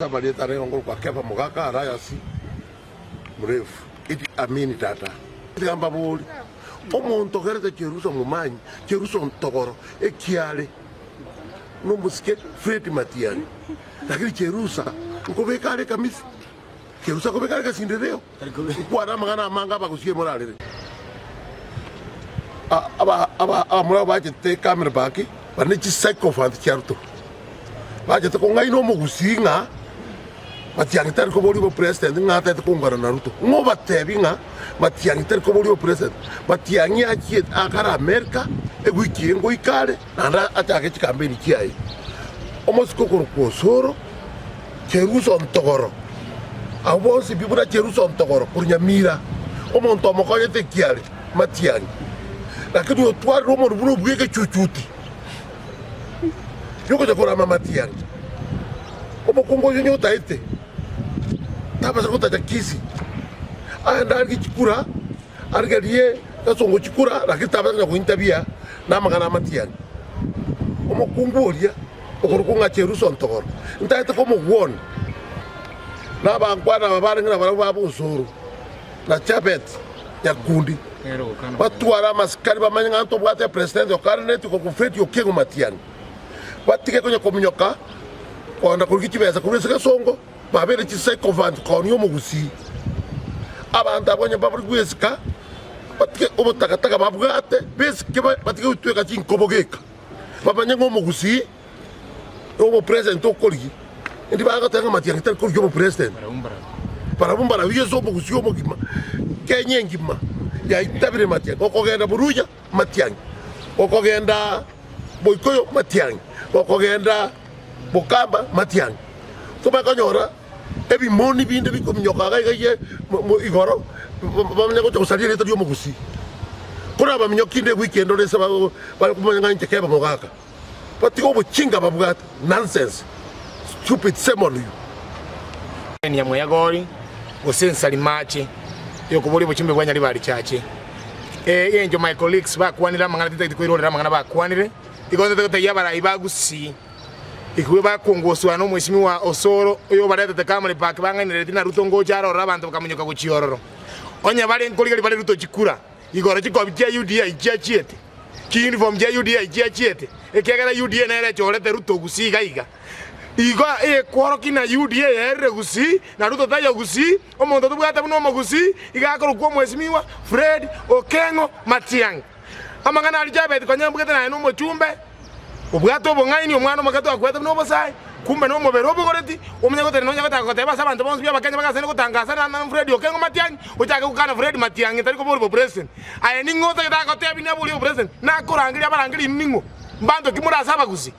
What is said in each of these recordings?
Amarieta are ngorokwa Kefa mogaka Arayasi mrefu Idi Amini tata. Tiga mbabori, omonto ogerete Cherusa omomanyi, Cherusa ontogoro, ekiare nomosike Fred Matiang'i. Lakini Cherusa nkobeka are ekamisi, Cherusa nkobeka are egesindereo, nkwane amang'ana amange abagusie morarere. Abamura bachete Camel-Back bare ne chisycophant chia Ruto, bachete kong'aina omogusii ng'a Matiang'i tari koboria obopresident ng'a atagete koungana na Ruto. Ng'o obatebi ng'a Matiang'i tari koboria obopresident? Matiang'i achiete akare America ewiki eye ngoika are naende achake chikampeni chiaye. Omosike okorokwa Osoro, Cheruso Ntogoro, abwo bonsi pi buna Cheruso Ntogoro korwa Nyamira, omonto omokonyete ekiare Matiang'i, lakini otwarire omonto buna obwo egechuchuti giogocha korama Matiang'i. Omokungu oyio onye otaete, tabasa gotacha Kisii, aende arigie chikura, arigerie Gasongo chikura, lakini tabasa konya gointabia namang'ana a Matiang'i. Omokungu oria okorokwa ng'a Cheruso Ntogoro, ntaete komogwona, na abankwana aba barenge nabarabwo ba Bosoro na Chabet Nyakundi, batware amasikani bamanye ng'a ntobwate epresident okaraneti okorokwa Fred Okengo Matiang'i. Batige konya kominyoka kogenda korigia chibesa korwa ase egesongo, babeire chisycophant koonia omogusii. Abanto abwo onye mbabori gwesika, batige obotakataka babwate, besike batige gotweka chinkobo geka, bamanye ng'a omogusii nobopresident okorigia. Indi bagoteba ng'a Matiang'i tari korigia obopresident. Barabwo mbarabwo ase omogusii omogima, Kenya engima yaitabire Matiang'i, okogenda Boruya Matiang'i, okogenda Boikoyo Matiang'i, okogenda Bokamba Matiang'i. Tobare konyora ebimoni binde bikominyoka iga iga igoro bamanye gocha gosaria erieta ri'omogusii. Korabaminyokie inde ewiki ende ore ase bare komanya ng'a inche keba mogaka. Batige obochinga babwate nonsense stupid shame on you. Enia Mweyagori, gose Nsarimache, yokoboria obochumbe bwa Nyaribari Church. Engencho my colleagues bakwanire amang'ana tintageti koirorera amang'ana bakwanire, igo ntagete gotebia abarai ba Gusii ekigwe bakongoswa na omweshimiwa Osoro oyo obaretete Kamuri Park bang'ainereretie na Ruto ngocha are ororo abanto bakamonyoka gochia ororo. Onye bare nkorigereria bare Ruto chikura igoro chikobi chia UDA chiachiete, chiuniform chia UDA chiachiete ekiagera UDA nere echorete Ruto Gusii iga iga. Igo ekworokia na UDA yaerire Gusii na Ruto taiyo Gusii, omonto tobwate buna omogusii iga akorokwa omwesimiwa Fred Okeng'o Matiang'i. Amang'ana aria Jabeti konya mbugete naye nomochumbe, obwate obong'aini, omwana omoke twakwete buna obosae, kumbe nomobere obogoreti, omanye gotenena onye gotaka goteba ase abanto bonsi b'Abakenya bagasaine gotangasa na Fred Okeng'o Matiang'i, ochake gokana Fred Matiang'i tari koboria obopresident. Aye ning'o otagete agotebie naborie obopresident? Nakorangeria abarangeria inwe ning'o? Mbanto ki more ase abagusii?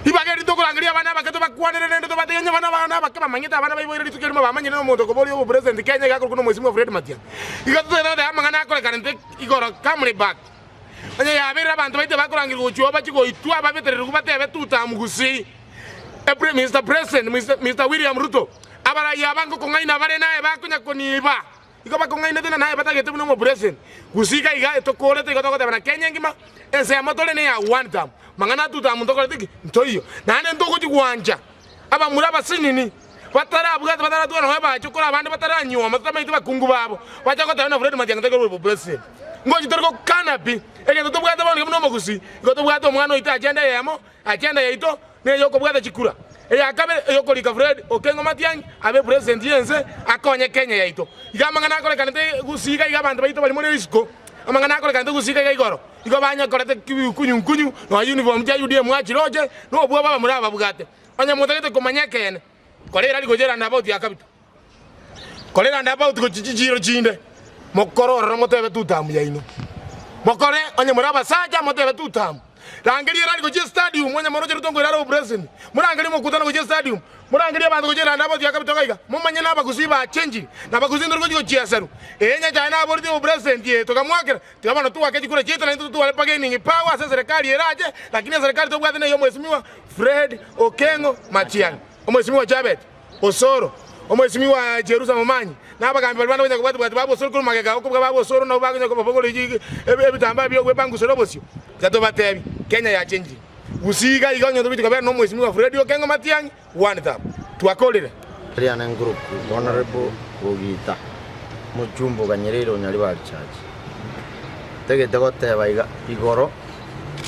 Ribaga eri tokorangeria abana abake tobakwanere naende tobategie onye abana abana abake bamanyete abana baiboire rituko erimo bamanyire nomonto okoboria obopresident Kenya iga akorokwa nomwesimiwa Fred Matiang'i. Iga totagete goteba amang'ana akorekanete igoro Kamuri Park. Onye yabeire abanto baito bakorangerigwa gochia oo bachie goitwa babetererigwe batebe tutam gusii. Epre Mister President Mister William Ruto abarai aba ngokong'aina bare naye bakonya koniba. Igo bakong'ainete na naye batagete buna omopresident. Gusii iga iga etokorete igo togoteba na Kenya engima ensemo tore neya one term. Mang'ana a two term ntokorete ki? Ntoiyo. Naende ntogochi gwancha abamura abasinini batarabwate bataratwara nonya bachokoro abande bataranyuoma totamanyeti bakungu babo bache goteba buna Fred Matiang'i tari korwa obopresident. Ngochi tore gokana pi. Egento tobwate bono iga buna omogusii igo tobwate omwana oito agenda eyemo Agenda yaito ney'okobwata chikura, eya kabere eyokorika Fred Okengo Matiang'i abe president y'ense akonye Kenya yaito. Iga amang'ana akorekanete gusii iga iga abanto baito bari more isiko, amang'ana akorekanete gusii iga iga igoro, igo banyakorete kunyu nkunyu nonya uniform chia UDA mwachiroche nobwoba abamura ababwate. Onye motagete komanya ekeene, kora erari gocha eroundabout ya Kabito. Kora eroundabout gochia chichiiro chinde, mokore ororo motebe tutamu yaino. Mokore onye more abasacha motebe tutamu. Rangeria erari gochia estadium onye moroche Ruto nkoira are obopresident. Morangerie omokutano gochia estadium, morangerie abanto gochia eroundabout ya Kabito iga iga, momanye na abagusii bachenchiri, na abagusii ntori gochia gochieserwa. Ee Nyachae naboreti obopresident ee tokamwakera, tiga bono twake chikura chiaito naintwe totware bargaining power ase eserekari erache, lakini eserekari tobwate neye omwesimigwa Fred Okengo Matiang'i. Omwesimigwa Jabet. Osoro, omwesimigwa Jerusa momanyi, na abagambi baria bande konya kobwati-bwati babo osoro korwa magega okobua babo osoro nabo bakonya kobabogoria ebitambaa bi'ogwepangusera obosio. Tiga tobatebi, Kenya yachenchire. Gusii iga iga onye togochia kobera nomwesimigwa Fred Okengo Matiang'i, one term. Twakorire. Riane nkoruku Honourable Rugita mochumba oganyereire Onyaribari Church. Ntagete goteba iga igoro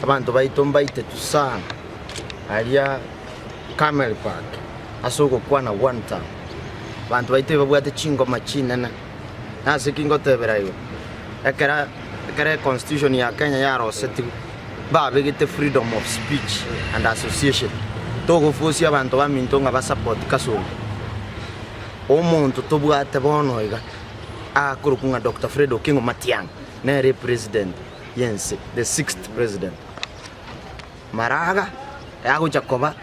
abanto baito mbaitetwe sana aria Camel Park ase ogokwana one term. Abanto baito ebabwate chingoma chinene. Nase ki ngotebera igo? Ekero ekero econstitution ya Kenya yarosetigwe mbabegete freedom of speech and association. Togofosia abanto baminto ng'a ba support Kasongo. Omonto tobwate bono iga akorokwa ng'a Doctor Fred Okengo Matiang'i nere epresident yense, the sixth president. Maraga agocha koba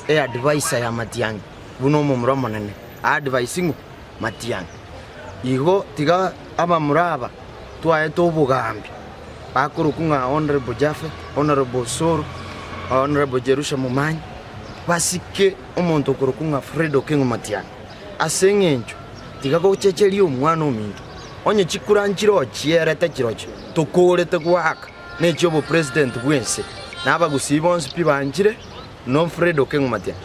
eadvisor ya Matiang'i buna omomura omonene, aadvise ng'o? Matiang'i. Igo tiga abamura aba twaete obogambi bakorokwa ng'a Honourable Jaffe, Honourable Osoro, Honourable Jerusha Momanyi, basike omonto okorokwa ng'a Fred Okengo Matiang'i. Ase eng'encho tiga gochecheria omwana ominto, onye chikura nchire chierete chirochio tokorete goaka ne chiobopresident bw'ense, na abagusii bonsi pi banchire no Fred Okengo Matiang'i.